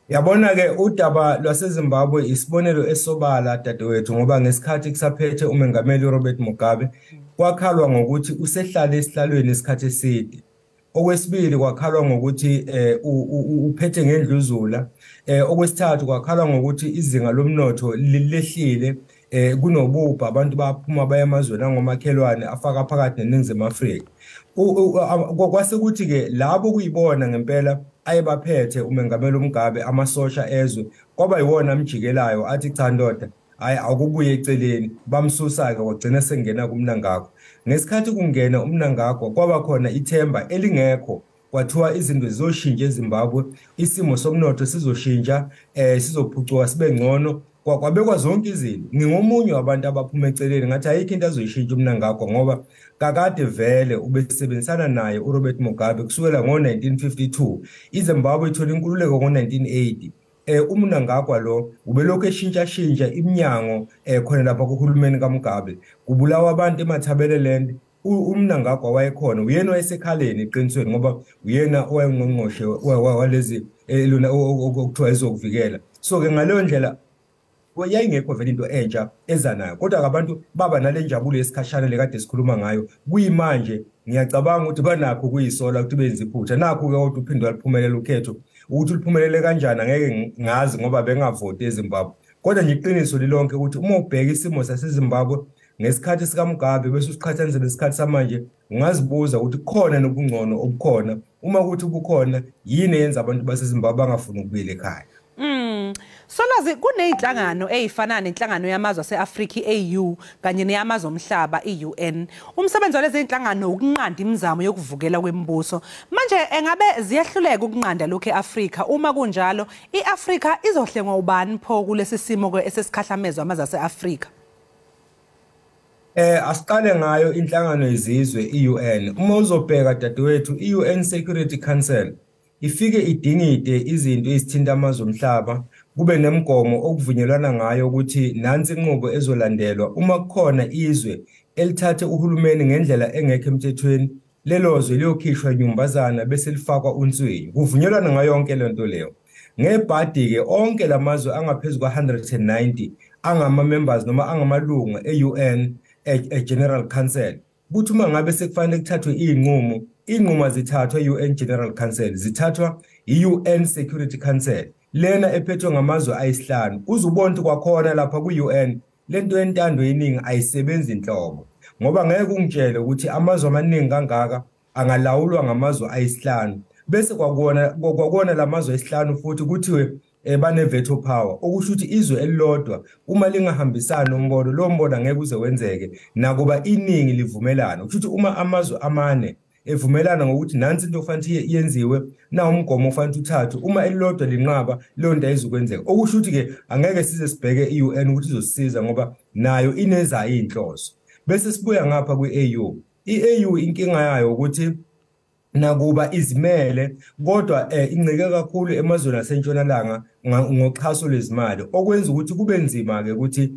Yabona ke udaba lwaseZimbabwe isibonelo esobala dadewethu, ngoba ngesikhathi kusaphethe umengameli Robert Mugabe kwakhalwa ngokuthi usehlale esihlalweni isikhathi eside. Okwesibili kwakhalwa ngokuthi uphethe ngendluzula. Okwesithathu kwakhalwa ngokuthi izinga lomnotho lehlile, kunobubha, abantu baphuma baya emazweni angomakhelwane afaka phakathi neNingizimu Afrika. Kwase kuthi ke labo kuyibona ngempela ayebaphethe umengameli uMugabe, amasosha ezwe kwaba yiwona amjikelayo athi cha ndoda, hayi akubuye eceleni, bamsusa ke wagcina sengena kuMnangagwa. Ngesikhathi kungena uMnangagwa kwaba khona ithemba elingekho, kwathiwa izinto zizoshintsha eZimbabwe, isimo somnotho sizoshintsha, sizophucuka sibe ngcono. Kwabekwa zonke izinto. Ngingomunye wabantu abaphuma eceleni ngathi ayikho into azoyishintsha uMnangagwa, ngoba kakade vele ubesebenzisana naye uRobert Mugabe kusukela ngo-1952. IZimbabwe ithola inkululeko ngo-1980. uMnangagwa lo ubelokhu eshintsha iminyango khona lapha kuhulumeni kaMugabe. Kubulawa abantu eMatabeleland. uMnangagwa wayekhona, uyena wayesekhaleni eqinisweni, ngoba uyena owayengqongqoshe walezi lona okuthiwa ezokuvikela. So ke ngaleyo ndlela yayingekho vele into entsha eza nayo, kodwa abantu baba nale njabulo yesikhashana lekade sikhuluma ngayo. Kuyimanje ngiyacabanga ukuthi banakho kuyisola ukuthi benze iphutha. Nakho ke kodwa uphinde waliphumelela ukhetho, ukuthi uliphumelele kanjani angeke ngazi ngoba bengavoti eZimbabwe. Kodwa nje iqiniso lilonke ukuthi uma ubheka isimo saseZimbabwe ngesikhathi sikaMugabe bese usiqhathanisa nesikhathi samanje, ungazibuza ukuthi kukhona nobungcono obukhona. Uma kuthi bukhona, yini eyenza abantu baseZimbabwe bangafuni ukubuyela ekhaya? Solwazi, kuneyinhlangano eyifana nenhlangano yamazwe ase-Afrika i-AU kanye neyamazwe omhlaba i-UN. Umsebenzi walezi inhlangano ukunqanda imizamo yokuvukela kwemibuso. Manje engabe ziyahluleka ukunqanda lokho e-Afrika? Uma kunjalo, i-Afrika izohlengwa ubani pho kulesi simo esesikhahlamezwa amazwe ase-Afrika? Asiqale ngayo inhlangano yezizwe i-UN. Uma uzobheka dadewethu, i-UN Security Council ifike idingide izinto ezithinta amazwe omhlaba, kube nemigomo okuvunyelwana ngayo ukuthi nansi inqubo ezolandelwa uma kukhona izwe elithathe uhulumeni ngendlela engekho emthethweni, lelo zwe liyokhishwa inyumbazana bese lifakwa unswinyo. Kuvunyelwana ngayo yonke le nto leyo. Ngebhadi-ke onke lamazwe angaphezu kwa-190 angama-members noma angamalungu e-UN General Council, kuthi uma ngabe sekufanele kuthathwe iy'nqumo, iy'nqumo zithathwa i-UN General Council, zithathwa i-UN Security Council lena ephethwe ngamazwe ayisihlanu. Uzubona ukuthi kwakhona lapha ku-UN lento yentando yeningi ayisebenzi inhlobo, ngoba ngeke ungitshele ukuthi amazwe amaningi kangaka angalawulwa ngamazwe ayisihlanu, bese kwakuwona lamazwe ayisihlanu futhi kuthiwe bane veto power, okusho ukuthi izwe elilodwa uma lingahambisani nombono, lo mbono angeke uze wenzeke nakuba iningi livumelana. Kusho ukuthi uma amazwe amane evumelana ngokuthi nansi into ofanele yenziwe, na umgomo ofanele uthathwe, uma elilodwa linqaba, leyo nto ayizukwenzeka. Okusho ukuthi ke angeke size sibheke i-UN ukuthi izosisiza, ngoba nayo inezayo inhloso. Bese sibuya ngapha kwi-AU. I-AU inkinga yayo ukuthi nakuba izimele, kodwa incike kakhulu emazweni asentshonalanga ngoxhaso lwezimali, okwenza ukuthi kube nzima ke ukuthi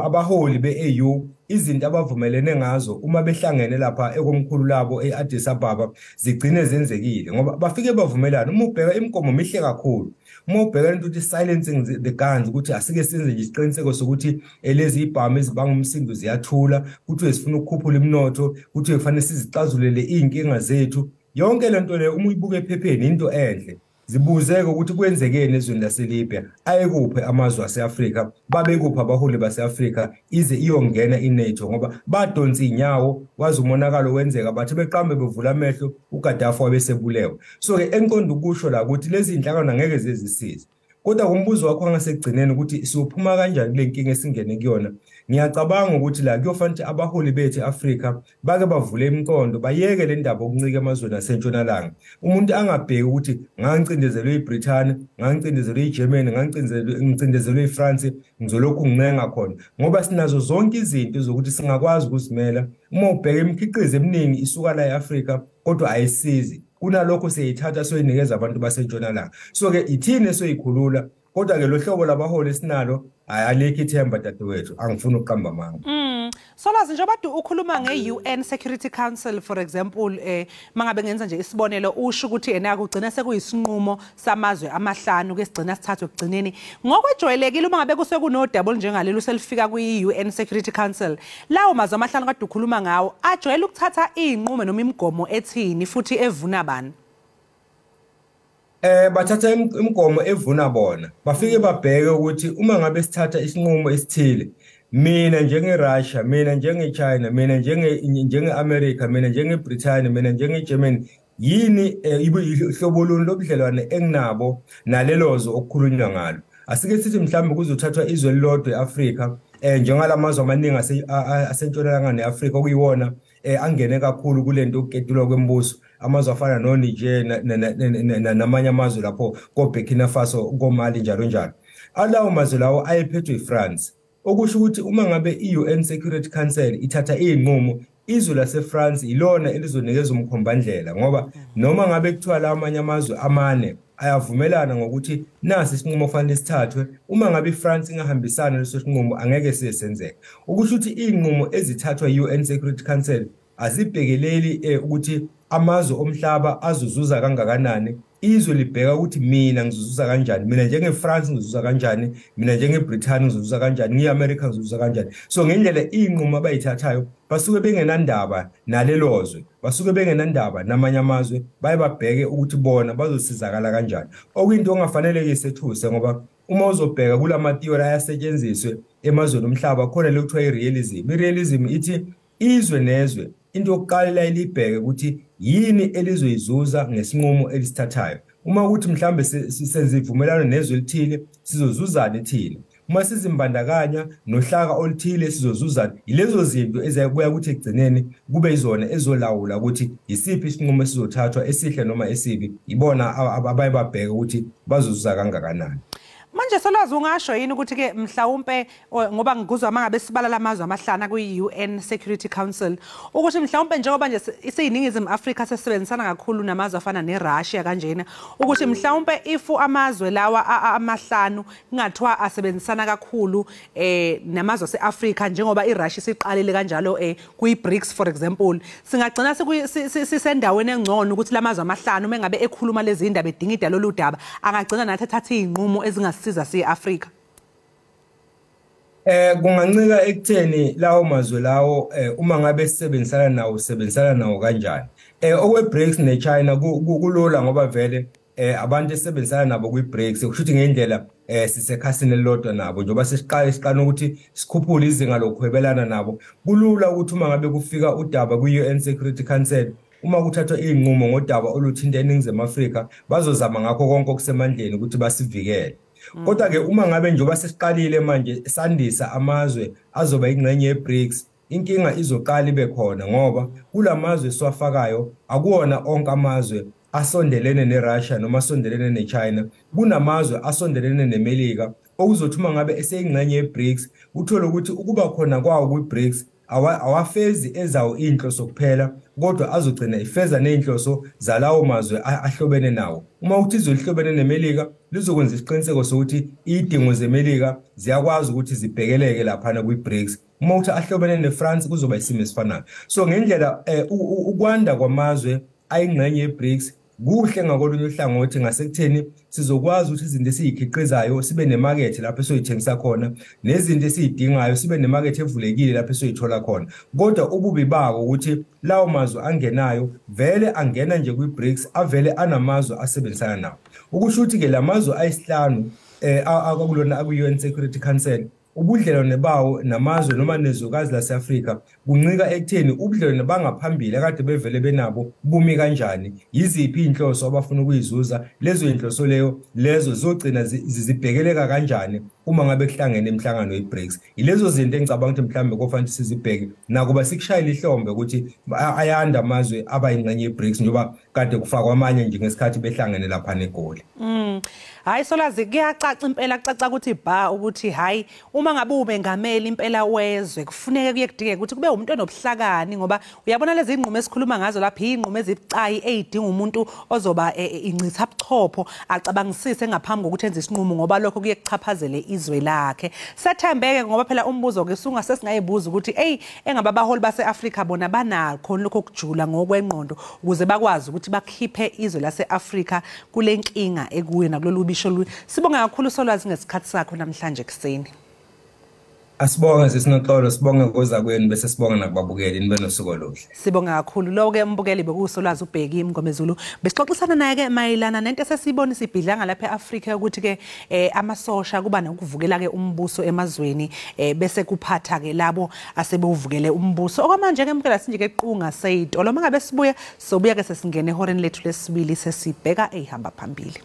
abaholi be-AU izinto abavumelene ngazo uma behlangene lapha ekomkhulu labo e-Addis Ababa zigcine zenzekile, ngoba bafike bavumelana. Uma ubheka imigomo mihle kakhulu, uma ubheka into ukuthi silencing the guns, ukuthi asike senze nje isiqiniseko sokuthi lezi ibhamu ezibanga umsindo ziyathula, kuthiwe sifuna ukukhuphula imnotho, kuthiwe kufanele sizixazulele iy'nkinga zethu. Yonke le nto leyo uma uyibuka ephepheni into enhle. Zibuzeke ukuthi kwenzekeni ezweni laseLibya, ayekuphi amazwe ase-Afrika, babekuphi abaholi base-Afrika ize iyongena i-NATO, ngoba badonsa inyawo waze umonakalo wenzeka, bathi beqambe bevula amehlo uGaddafi wabesebulewe. So ke enqonda ukusho la ukuthi lezi inhlangano angeke zezisize. Kodwa kumbuzo wakho angasekugcineni ukuthi siyophuma kanjani kule nkinga esingene kuyona, ngiyacabanga ukuthi la kuyofanele abaholi bethu e-Afrika bake bavule imiqondo, bayeke le ndaba okuncika emazweni asentshonalanga. Umuntu angabheki ukuthi ngangicindezelwe iBrithani, ngangicindezelwe iGermany, ngangicindezelwe iFrance, ngizolokhu ngincenga khona, ngoba sinazo zonke izinto zokuthi singakwazi ukuzimela. Uma ubheka imikhiqizo eminingi isuka la e-Afrika kodwa ayisizi, kunalokho siyithatha soyinikeza abantu basentshonalanga. So ke ithini esoyikhulula, kodwa ke lo hlobo labaholi esinalo alikho ithemba dadewethu, angifuni ukuqamba amanga. Solwazi, njengoba ukhuluma nge-UN Security Council for example, mangabe ngenza nje isibonelo, usho ukuthi ena kugcina sekuyisinqumo samazwe amahlanu ke sigcina sithathwe ekugcineni. Ngokwejwayelekile uma ngabe kusekunodaba olunjengalelo selifika kwi-UN Security Council, lawo mazwe amahlanu kade ukhuluma ngawo ajwayele ukuthatha iy'nqumo noma imigomo ethini futhi evuna bani? Bathatha imigomo evuna bona. Bafike babheke ukuthi uma ngabe sithatha isinqumo esithile, mina njenge-Russia, mina njenge-China, mina njenge-America, mina njenge-Britain, mina njenge-Germany, yini ihlobo luni lobudlelwane enginabo nalelo zwe okukhulunywa ngalo. Asike sithi mhlawumbe kuzothathwa izwe elilodwa e-Afrika, njengalamazwe amaningi asentshonalanga ne-Afrika okuyiwona angene kakhulu kulento yokuketulwa kwembuso, amazwe afana noNiger namanye amazwe lapho koBurkina Faso, koMali njalo njalo. Alawo mazwe lawo ayephethwe iFrance. Okusho ukuthi uma ngabe i-UN Security Council ithatha izinqumo, izwe laseFrance ilona elizonikeza umkhombandlela, ngoba noma ngabe kuthiwa la amanye amazwe amane ayavumelana ngokuthi nasi isinqumo fanele sithathwe, uma ngabe iFrance ingahambisana leso sinqumo angeke sisenzeke. Okusho ukuthi izinqumo ezithathwa i-UN Security Council azibhekeleli ukuthi amazwe omhlaba azozuza kangakanani. Izwe libheka ukuthi mina ngizozuza kanjani, mina njengeFrance ngizozuza kanjani, mina njengeBritain ngizozuza kanjani, ngiAmerica ngizozuza kanjani. So ngendlela inqumo abayithathayo basuke bengenandaba nalelozwe, basuke bengenandaba namanye amazwe, baye babheke ukuthi bona bazosizakala kanjani. Okuyinto ongafanele isethuse, ngoba uma uzobheka kulama theory ayasetshenziswe emazweni omhlaba khona lokuthiwa irealism. Irealism ithi izwe nezwe into yokuqala ilibheke ukuthi yini elizoyizuza ngesinqumo elisithathayo. Uma ukuthi mhlambe senze ivumelano nezwe elithile, sizozuzana ethile. Uma sizimbandakanya nohlaka oluthile, sizozuzana. Yilezo zinto eziyakuya ukuthi ekugcineni kube izona ezolawula ukuthi isiphi isinqumo esizothathwa, esihle noma esibi. Ibona abaye babheke ukuthi bazozuza kangakanani. Manje Solwazi, ungasho yini ukuthi ke mhlawumbe, ngoba ngikuzwa mangabe sibala lamazwe amahlanu kwi-UN Security Council, ukuthi mhlawumbe njengoba nje isiyiningizimu Afrika sesebenzisana kakhulu namazwe afana neRussia kanjena, ukuthi mhlawumbe if amazwe lawa amahlanu kungathiwa asebenzisana kakhulu namazwe ase-Afrika njengoba iRussia siqalile kanjalo kwi-BRICS for example, singagcina sisendaweni engcono ukuthi lamazwe amahlanu mengabe ekhuluma lezi indaba edingida lolu daba angagcina nathi ethatha izinqumo ezingasiza siye-Afrika? Kungancika ekutheni lawo mazwe lawo uma ngabe sisebenzisana nawo, sisebenzisana nawo kanjani. Okwe-BRICS ne-China kulula ngoba vele abantu esebenzisana nabo kwi-BRICS kusho ukuthi ngendlela sisekhasini elilodwa nabo, njengoba sesiqala ukuthi sikhuphule izinga lokuhwebelana nabo. Kulula ukuthi uma ngabe kufika udaba kwi-UN Security Council, uma kuthathwa izinqumo ngodaba oluthinta eNingizimu Afrika, bazozama ngakho konke okusemandleni ukuthi basivikele. Kodwa ke uma ngabe njengoba sesiqalile manje sandisa amazwe azoba ingxenye yeBRICS, inkinga izoqala ibe khona, ngoba kulamazwe esiwafakayo akuwona onke amazwe asondelene neRussia noma asondelene neChina. Kunamazwe asondelene neMelika okuzothi uma ngabe eseyingxenye yeBRICS uthole ukuthi ukuba khona kwawo kwiBRICS awafezi ezawo inhloso kuphela, kodwa azogcina ifeza nezinhloso zalawo mazwe ahlobene nawo. Uma uthi izwe lihlobene neMelika, lizokwenza isiqiniseko sokuthi idingo zeMelika ziyakwazi ukuthi zibhekeleke laphana kwiBRICS. Uma uthi ahlobene neFrance, kuzoba isimo esifanayo. So ngendlela ukwanda kwamazwe ayingxenye yeBRICS kuhle ngakolunye uhlangothi ngasekutheni sizokwazi ukuthi izinto esiyikhiqizayo sibe nemakethe lapho esoyithengisa khona, nezinto esiyidingayo sibe nemakethe evulekile lapho esoyithola khona. Kodwa ububi bako ukuthi lawo mazwe angenayo vele angena nje kwi-BRICS avele anamazwe asebenzisana nawo. Ukusho ukuthi ke lamazwe ayisihlanu akulona aku-UN Security Council, ubudlelwane bawo namazwe noma nezwekazi lase-Afrika kuncika ekutheni ubudlelwane bangaphambili akade bevele benabo bumi kanjani, yiziphi inhloso abafuna ukuyizuza, lezo inhloso lezo zizogcina zibhekeleka kanjani uma ngabe kuhlangene imihlangano ye-BRICS. Yilezo zinto engicabanga ukuthi mhlawumbe kofanele sizibheke, nakuba sikushayela ihlombe ukuthi ayanda amazwe abayingxenye ye-BRICS njengoba kade kufakwa amanye nje ngesikhathi behlangene lapha neGoli. Hayi Solwazi, kuyacaca impela, kucaca ukuthi ba ukuthi hayi uma ngabe umengameli impela wezwe kufuneka kuye kudingeke ukuthi kube umuntu onobuhlakani, ngoba uyabona lezi inqumo esikhuluma ngazo lapha inqumo ezibucayi ezidinga umuntu ozoba incitha buchopho acabangisise ngaphambi kokuthi enze isinqumo, ngoba lokho kuye kuchaphazele izwe lakhe. Sethembeke ngoba phela umbuzo ke sungase singayibuza ukuthi hey engaba abaholi base-Afrika bona banakho lokho kujula ngokwengqondo ukuze bakwazi ukuthi bakhiphe izwe lase-Afrika kule nkinga ekuyo nakulolu bisho. Sibonga kakhulu Solwazi ngesikhathi sakho namhlanje kuseni. Asibonge sisinoxolo, sibonge ngoza kwenu bese sibonga nakubabukeli, nibe nosuku oluhle. Sibonga kakhulu. Lo ke umbukeli bekuSolwazi uBheki Mngomezulu, besixoxisana naye ke mayelana nento esesibona isibhidlanga lapha eAfrika ukuthi ke amasosha kuba nokuvukela ke umbuso emazweni bese kuphatha ke labo asebewuvukele umbuso. Okwamanje ke mbukela sinje ke qunga seyitolo, mangabe sibuya sobuya ke sesingene ehoreni lethu lesibili sesibheka ehamba phambili.